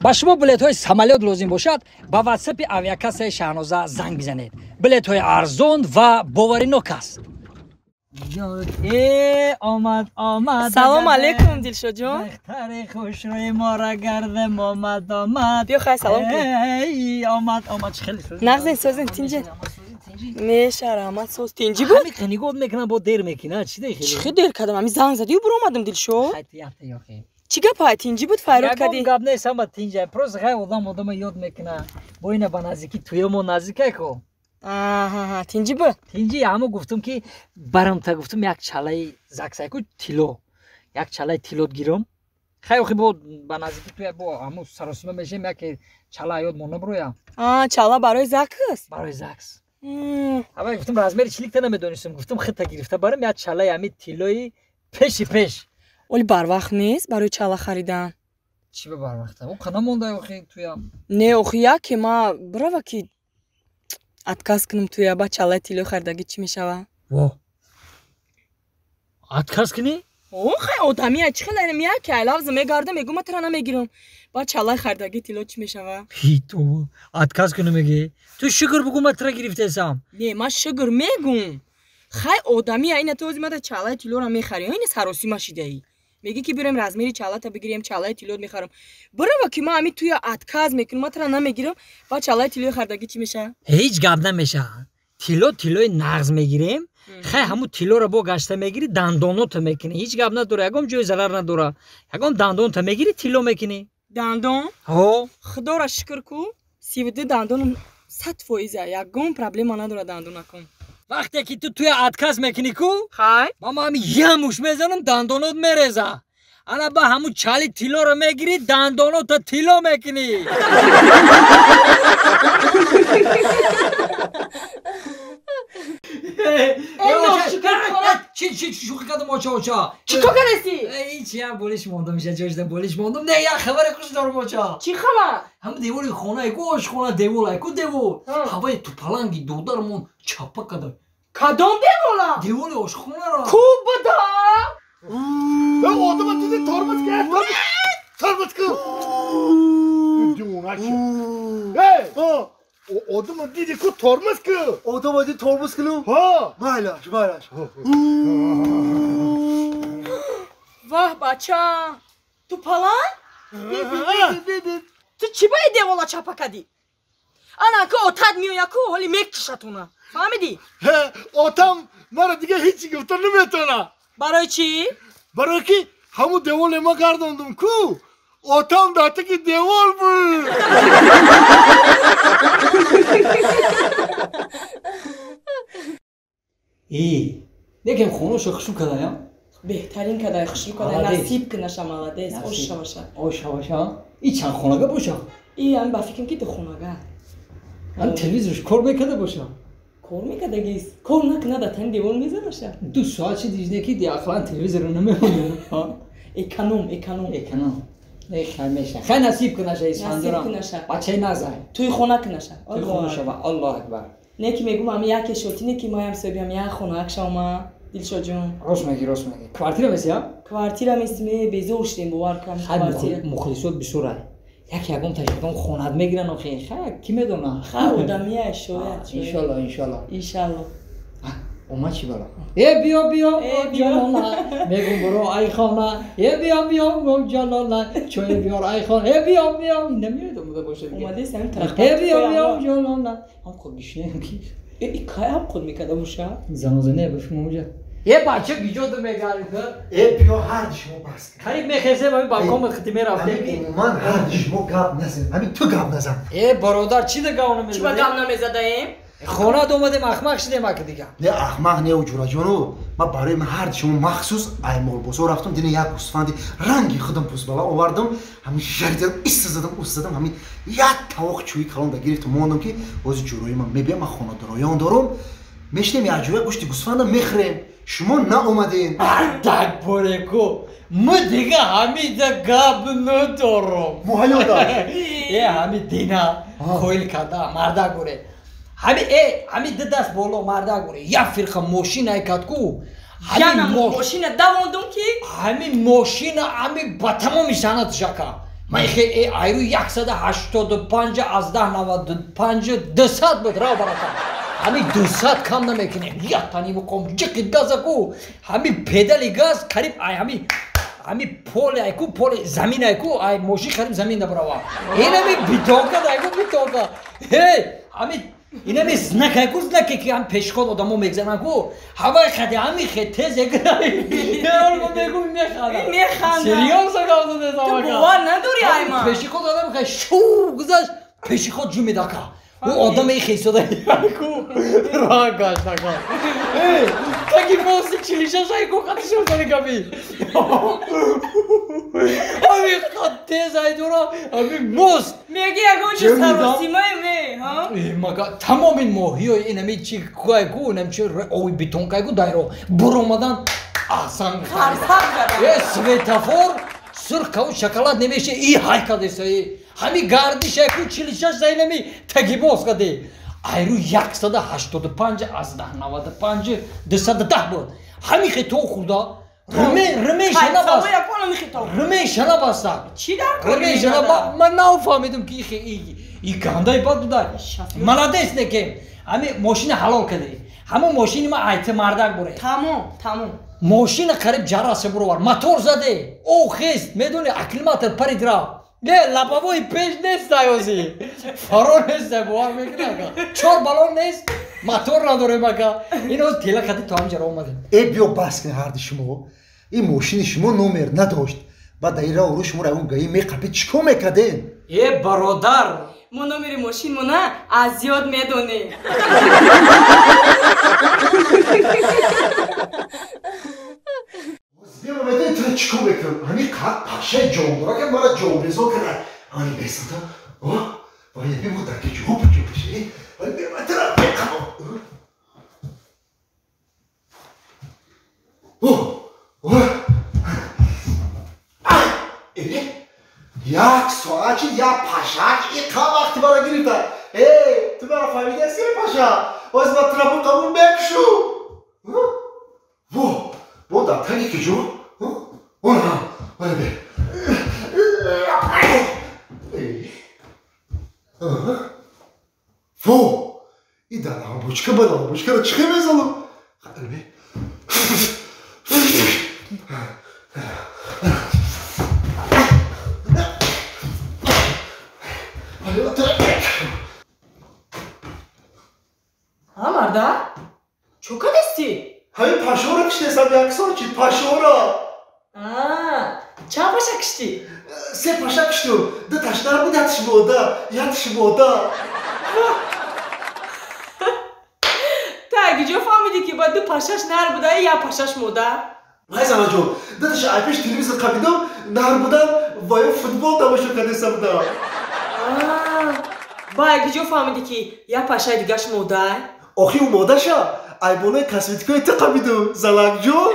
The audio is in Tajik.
Ба шумо билетҳои самолёт лозим бошад, ба ватсапи авиакассаи Шаҳноза занг бизанед. Билетҳои арзон ва боваринок аст. Омад, омад. Салом алейкум, Дилшодҷон. Духтари хушрӯи мора гардем, омад, омад. Биё, хай, салом кун. Омад, омад. Хеле нағзен, созен, тинҷен. Меша, раҳмат, соз, тинҷӣ буд? Ҳами нигоҳ мекунам, бо дер мекунӣ, чӣ де? Чӣ хел дер кардам? Ҳами занг задию буромадам, Дилшод. Чӣ гап ҳай, тинҷӣ буд, файрод кардӣ? Ягон гап нест, ҳама тинҷа. Просто хай одам одама ёд мекуна. Бо ина ба наздикӣ туёмо наздикай ко. Аҳа, тинҷӣ буд? Тинҷӣ, ҳамо гуфтум ки барамта, гуфтум як чалаи заксайку тилло. Як чалаи тиллот гирам. Хай охи бо ба наздикӣ туя бо ҳамо саросима мешем, яке чала ёд монда буроя. А, чала барои закс? Барои закс. Ҳама гуфтум размери чиликта намедонистам, гуфтум хита гирифта барам як чалаи ҳами тиллои пеши пеш. Оли барвақт нест барои чала харидан? Чӣ ба барвақта? О қана монда охи туя. Не, охи яке ма бирава ки отказ кунам туя, ба чалаи тиллои харидагӣ чӣ мешава? Во. Отказ кунӣ? О, хай одамия чӣ хел яке айлавза мегардам, мегӯ ма тара намегирам. Ба чалаи харидагӣ тилло чӣ мешава? Ҳи, ту отказ кунӣ мегӣ? Ту шукр бугӯ ма тара гирифтесам. Не, ма шукр мегӯм. Хай одамия ина ту ози мада чалаи тиллоро мехарӣ, ина саросима шидаӣ. Мегӣ ки бирем размери чалата бигирем, чалаи тиллот мехарам. Бирава ки ма ами туя отказ мекунам, ма тара намегирам, ба чалаи тиллои харидагӣ чӣ мешава? Ҳеҷ гап намешава. Тилло тиллои нағз мегирем. Хай ҳамун тиллоро бо гашта мегирӣ, дандонота мекунӣ. Ҳеҷ гап надора, ягон ҷои зарар надора. Ягон дандонта мегирӣ, тилло мекунӣ. Дандон? Ҳо. Худоро шукр ку, 32 дандоном 100%, ягон проблема надора дандонаком. Вақте ки ту туя отказ мекунӣ ку, хай ман ҳами ямуш мезанам, дандонот мереза. Ана ба ҳамун чали тиллоро мегирӣ, дандонота тилло мекунӣ. Чӣ чӣ шӯхӣ кардам, оча, оча. Чӣ кор кардасӣ? Ҳеҷ, як болиш мондам, иша ҷойшда болиш мондам. Не, як хабари хуш дорам, оча. Чӣ хабар? Ҳам девори хонаи ку, ошхона девол ай ку девол. Ҳаваи тупаланги додармон чапа када. Кадом девола? Деволи ошхонаро. Ку буда? Одама диди, тормоз кар, тормоз кун. Девона шуд. Эй, одама диди ку, тормоз кун. Одама диди тормоз кунам? Ҳа. Майлаш, майлаш. Ваҳ, бача, тупаланг? Ту чӣ ба девола чапа кардӣ? Ана ку отат меояд ку, ҳоли мекушатона. Фаҳмидӣ? Отам мара дига ҳеҷ гуфта наметавона. Барои чӣ? Барои ки ҳамун деволе ма гардондум ку, отам дар таки девол буд. И, лекин хонашо хушрӯ кадаям? Беҳтарин кадай, хушрӯ кадай, насиб кунаша, молодец, ош шаваша. Ош шаваша? И чанд хонага боша? И ами ба фикрам ки ду хонага. Ам телевизорш кор мекарда боша? Кор мекардагист. Кор накунад, дар тани девол мезанаша. 2 соат чи дижне ки ақлан телевизорро намемонем. Эконом, эконом. Эконом. Э, хай меша. Хай насиб кунаша, Исфандурам. Насиб кунаша. Бачаи назай. Туи хона кунаша. Туи хона шава. Аллоҳ акбар. Не ки мегӯм ами яке шоти, не ки маям соҳибиам як хона як шавма, Дилшодҷон. Рост мегӣ, рост мегӣ. Квартира меси, а? Квартира меси, ме безор шудем, бовар кунам. Хай мухлисот бисёр ай. Як ягон ташакон хонат мегиран охи. Хай ки медона? Хай одамия шояд. Иншалло, иншалло. Иншалло. Омад чӣ бало? Э, биё, биё, ҷалола. Мегум буро ай хона. Э, биё, биё, ҷалола. Чой биёр ай хона. Э, биё, биё. Намеёд омада бошад дига. Омадест ҳамин тараф. Э, биё, биё, ҷалола. Ҳам худ бишнем ки. Э, кай ҳам худ мекарда боша? Занозане бифим онҷа. Е, бача гиҷо ду мегарӣ ту? Э, биё ҳарди шумо бас кун. Қариб мехезем, ҳамин балкон хити мерафтем. Умуман ҳарди шумо гап назан. Ҳамин ту гап назан. Э, бародар, чӣ да гап намезадем? Чӣ ба гап намезадаем? Хонат омадем, ахмақ шидем ака дига. Не, ахмақ не, ҷураҷону. Ма барои ман ҳарди шумо махсус аймолбозор рафтам, дина як гӯсфанди ранги худам пӯстбала овардам, ҳамин жаридам, исса задам, ус задам, ҳамин як тавоқ чӯи калон да гирифтам, мондам ки бози ҷурои ман мебиям, ман хонадороён дорам, мешинем якҷоя гӯшти гӯсфанда мехӯрем. Шумо наомадем. Ардак бореку, мо дига ҳамида гап надорам. Муҳайё дар. Э, ҳами дина коил када мардак боре. Ҳами э, ҳами ду даст боло мардак боре. Як фирқа мошина айкад ку. Яна мошина давондум ки? Ҳами мошина ҳами ба тамоми санатш ака. Ман хе айру 185 аз 10 95 200 буд рав барата. Ҳами 200 кам намекунем. Як тани муқом ҷиқи газаку. Ҳами педали газ қариб ай ҳами поле айку поле замин айку ай мошин қариб замин дабарава. Инами битонка айку битонка. Ҳей, ҳами инами знак айку знаке ки ҳам пешход одамо мегзананд ку. Ҳавай хади ҳами хе тез эграй. Мегум механдам. Механдам. Серьёзно гап задесам Ту ака. бовар надорӣ айма? Пешиход одам хе шу гузашт, пешиход ҷу медака. Ӯ одаме хесода яку ра гашт ака. Эй, таки моси 46 айку хати шудани габи. Ами хат тез айдора, ами мост. Меги ягон чи Чӣ медам? саросимае ме, ҳа? Э, мага тамоми моҳиёи инами чи кайку, инами чи ови бетон кайку дайро буромадан аҳсан. Қарсак задан. Э, светофор сурх каву шоколад немеше и ҳай кадеса и. Ҳами гардиш айку 46 заинами тагибоз каде. Айру 185 аз 10 95 210 буд. Ҳами хе то хурда рме шана бас. Савои ягон ами хитоб. Рме шана баста. Чӣ дар кор Рме шана мезада? Ман нафаҳмидум ки ихе и гандаи бад буда. Молодец некем. Ҳами мошина ҳалол каде. Ҳамон мошини ма айти мардак буре. Тамом, тамом. Мошина қариб ҷарасе буровар. Мотор заде. О хест, медони акклиматор парид рафт. Не, лобовой пеш нест аёзи. Фаро нест, бовар мекунӣ ака. Чор баллон нест, мотор надорем ака. Ин оз тела қади то ҳамҷаро омадем. Э, биё бас кунед ҳарди шумо. Ин мошини шумо номер надошт. Баъд дар ин раҳ уру шуморо ягон гаи меқапид, чӣ кор мекардем? Э, бародар, Мо номери мошинмона аз ёд медонем. Биё медонӣ ту чӣ кор мекунам? Ҳамин қад пашаи ҷондора ки мара ҷонбезор карда. Ани бесата. О, вай бибу дар ки ҷо ҷо пеши. Вай бема тра меқапам. О, о. Э, як соат чи як пашак иқа вақти мара гирифта. Э, ту мара фаҳмидаси паша? Оз ма тура бу қабул мекушу. Во, во дар таги ки ҷо? Она, вай бе. Э. Аҳа. Во, и дар лампочка ба лампочкаро чӣ хел мезанам? Бе. Ҳа, марда? Чӯ кадести? Ҳамин пашоро киштесам як сол чи пашоро. Чанд паша киштӣ? Се паша киштум. Ду таш нар буд, ятиш мода, ятиш мода. Та куҷо фаҳмидӣ ки ба ду пашаш нар буда, як пашаш мода? Вай занаҷон, ду таша ай пеш телевизор қабидам, нар будан ва ё футбол тамошо кардеса будам. Ба куҷо фаҳмидӣ ки як пашаи дигаш мода? Охи ӯ модаша ай болои косметикаи ту қабидум, залакҷон.